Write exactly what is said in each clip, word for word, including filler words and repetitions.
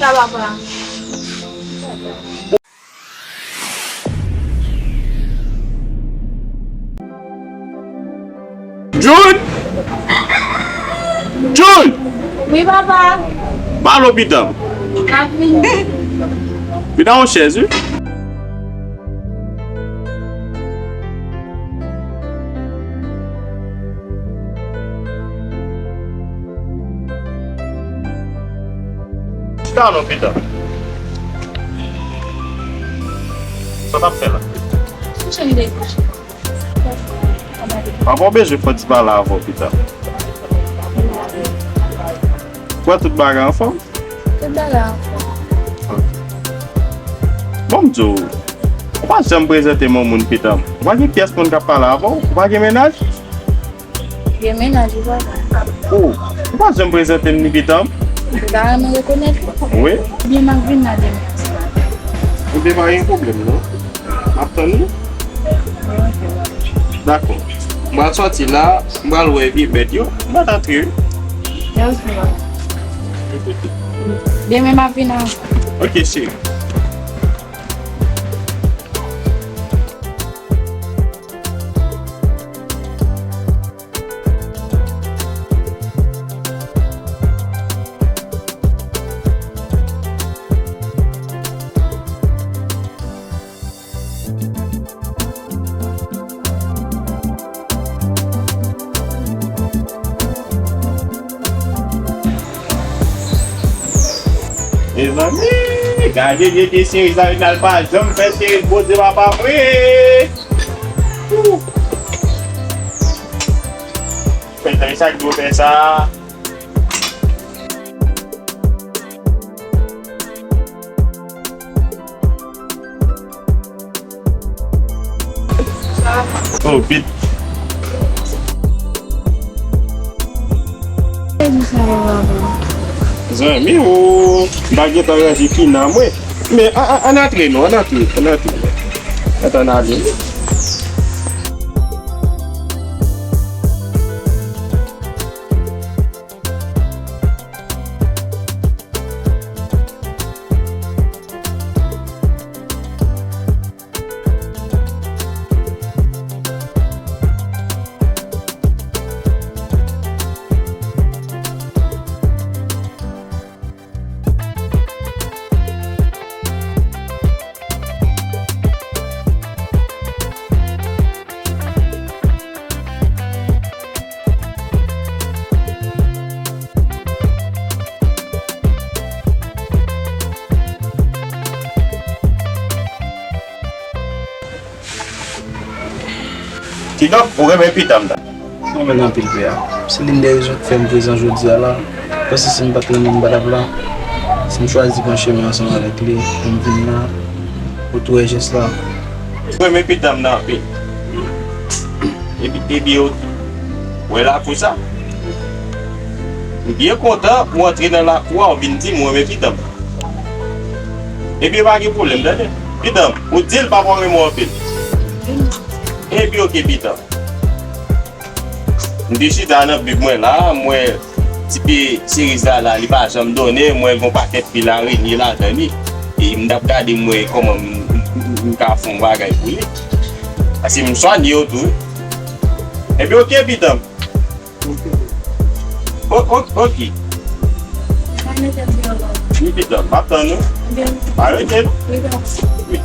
Sa papa. Jun! Jun! Wi, papa. Ba lo pitan m. Ap vini. Pitan yon chèz, wi. Chita non, pitan. Sa w t ap fè la? Papa, w bezwen fò ti pale avè w, pitan. Kwè tout bagay anfòm? Tout bagay anfòm. Bon, m di w, ou pa janm prezante m yon moun, pitan m. Ou pa gen pyès moun k ap pale avè w? Ou pa gen mennaj? Gen mennaj, wi, papa. Oh, ou pa janm prezante m ni, pitan m? Ou ta renmen rekonèt li? Wi. Ebyen, m ap vin la demen ti maten. Ebyen, pa gen pwoblèm, non. M ap tann ou. Dakò. M pral sòti la, m pral wè vye bèt yo, m pral antre, wi. Demen m ap vin ankò. Ok, cheri. Mezanmi, gade vye vye cheri sa, Rinald pa janm fè cheri, Bondye papa mwen. Ou fè sa, sa k dwe fè sa. Oh, pit. Zanmi ou, m pa gentan ranje fina mwen. Men, a, a, ann antre non, ann antre, ann antre. Antann ale. Kidonk, ou renmen pitan m nan? Mwen renmen l anpil, pè a. Se youn dè rezon ki fè m prezan jodi a la. Paske si m pa t renmen l, m pa t ap la. Si m chwazi pran chemen ansanm avèk li, pou m vin la, ou tou wè jès la. Ou renmen pitan m nan anpil. Epi, epi ou wè lakou sa? M byen kontan ou antre nan lakou a, ou vin di m ou renmen pitan m. Epi pa gen pwoblèm, tande. Pitan m, ou di l papa w renmen w anpil. Epi oke, pitan m. M te chita nan bib mwen la, m wè ti pye seriz la la, li pa janm donnen, m wè l gon pakèt pil arenye ladan li. E m t ap gade m wè kòman m, m, m, m ka fè yon bagay pou li. Paske m swanye yo tou, wi. Epi oke, pitan m. O, o, oke. Wi, pitan m, m ap tann ou. Pa rete non. Wi.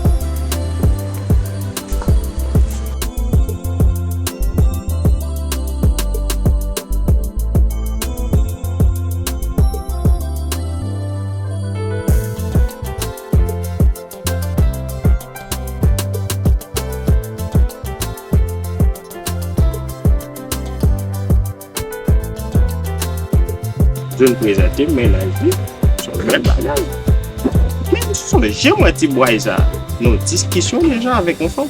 Jun prezante m mennaj li, se yon bèl bagay. Men sonje mwen ti bway sa, nan yon diskisyon deja avèk yon fanm.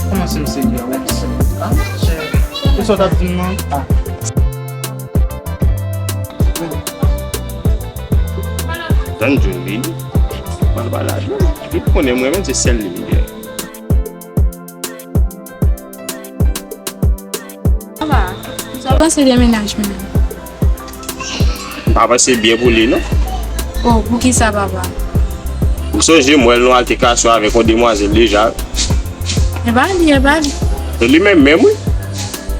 Kòman se m serye a, ou menm? Kisa w t ap di m nan? Tann Jun vini, m al pale a Jun. Li konnen mwen menm se sèl li m gen. Sa w panse de mennaj mwen an? M pa panse byen pou li, non. Oh, poukisa, papa? Ou sonje m wè l nan altèkasyon avèk yon demwazèl deja. E pa li, e pa li. Se li menm menm, wi.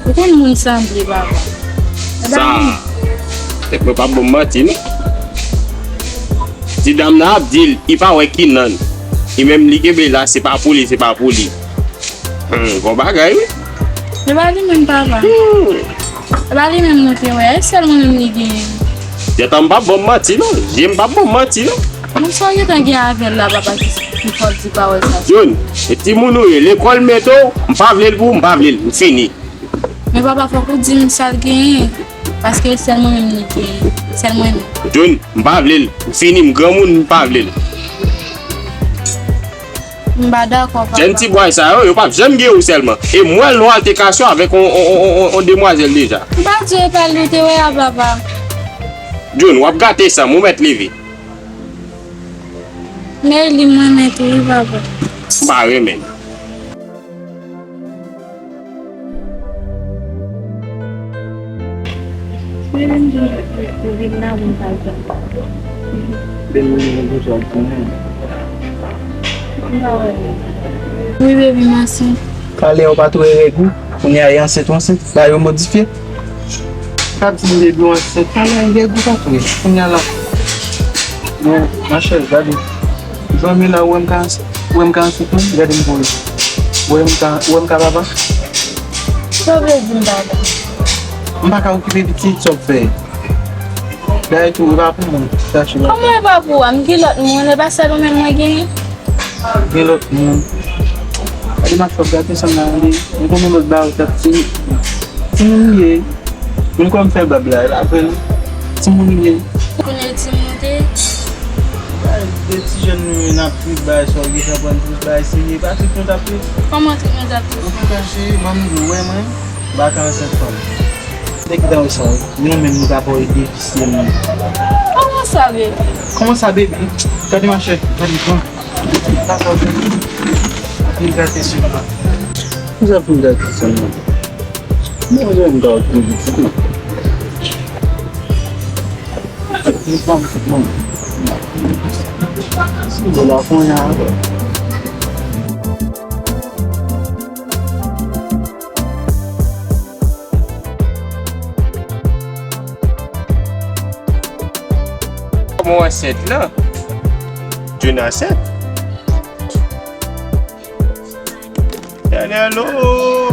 Ou konn moun sanble, papa. E pa li. Sa, tèt mwen p ap ban m manti, non. Ti dam nan ap di l, li pa wè Kinan. Li menm li kenbe la, se pa pou li, se pa pou li. Hmm, bon bagay, wi. Se pa li menm, papa. Hmm. Se pa li menm nou te wè. E sèl mwen menm li genyen. Jètan m p ap ban m manti, non. Je m p ap ban m manti, non. Moun sa w gentan gen avè l la, papa, ki, ki fè w di pawòl sa. John, e timoun ou ye, lekòl mete w, m pa vle l pou ou, m pa vle l, m fini. Men papa, fòk ou di m sa l genyen. Paske sèl mwen menm li genyen. Sèl mwen menm. John, m pa vle l. M fini, m granmoun, m pa vle l. M pa dakò, papa. Jèn ti bway sa yo, yo p ap janm gen ou sèlman. E m wè l nan altèkasyon avèk on, on, on, on, on demwazèl deja. M pa di e pa li ou te wè a, papa. John, w ap gate san m, ou mèt leve. Men li mwen mèt wi, papa. M pa renmen l. Wi, baby, mèsi. Talè ou pa t wè règ ou, kounye a e ansent ou ansent, bagay yo modifye. Sa di m depi w ansent, talè règ ou pa t wè. Kounye a la. Bon, machè, gade. Zanmi la, ou wè m ka ansent, ou wè m ka ansent menm, gade m pou ou. Ou wè m ka, ou wè m ka papa. Sa w vle di m papa? M pa ka okipe pitit, sa w fè. Dayè tou, e pa pou mwen, chache lòt. Kòman e pa pou ou a? M gen lòt moun, e pa sèl ou menm mwen genyen? Gen lòt moun. Gade machwè w gate sa m nan li. M konnen lòt bagay ou t ap di. Timoun li ye. Menm kòm fè bab la, la vre non. Timoun li ye. Konnen timoun te. Gade de ti jèn nou yo n ap tris bay sa w gen sa pran tris bay serye. Pa tris nou t ap tris. Kòman tris nou t ap tris? Antouka cheri, ban m di w, wè mwen, m pa ka ansent fanm. Nèg ki ta wè sa, wi. Nou menm nou ka pa wè defisye nou. Kòman sa, baby? Kòman sa, baby? Gade machè, gade pran. Sa sa w fè? Vin gate sèlman. Kisa pou m gate sèlman? Mwen menm m ka okipe pitit mwen. Pitit mwen, pitit mwen. Si m la kounye a. Kòman w ansent la? June ansent? Hello!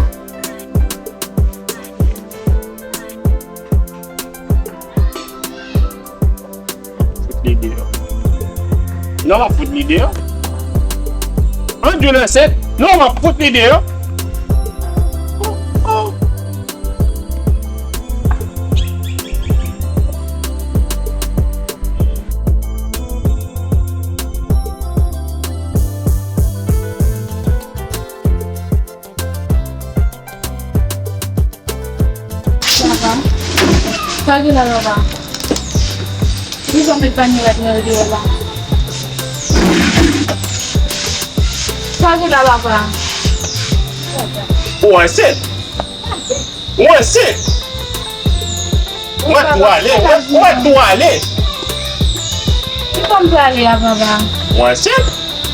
Fout li deyò. Non, m ap fout li deyò. Andrew ansent. Non, m ap fout li deyò. Oh, oh. Papa, sa gen la, papa? Poukisa w met panye rad mwen deyò la? Sa gen la, papa? Ou ansent? Ou ansent? Ou mèt tou ale, ou mèt, ou mèt tou ale. Ki fanm prale a, papa? Ou ansent?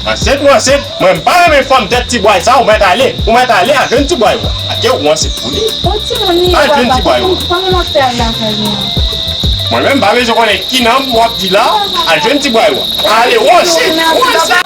Ansent, ou ansent. Mwen, m pa renmen fanm tèt ti bway sa, ou mèt ale. Ou mèt ale, al jwenn ti bway ou a. Atè ou ansent pou li. Bon, timoun li ye, papa. Al jwenn ti bway ou a. Kòman m ap fè al lakay li a? Mwen menm, m pa bezwen konnen ki non w ap di la, al jwenn ti bway ou a. Ale, ou ansent, ou ansent.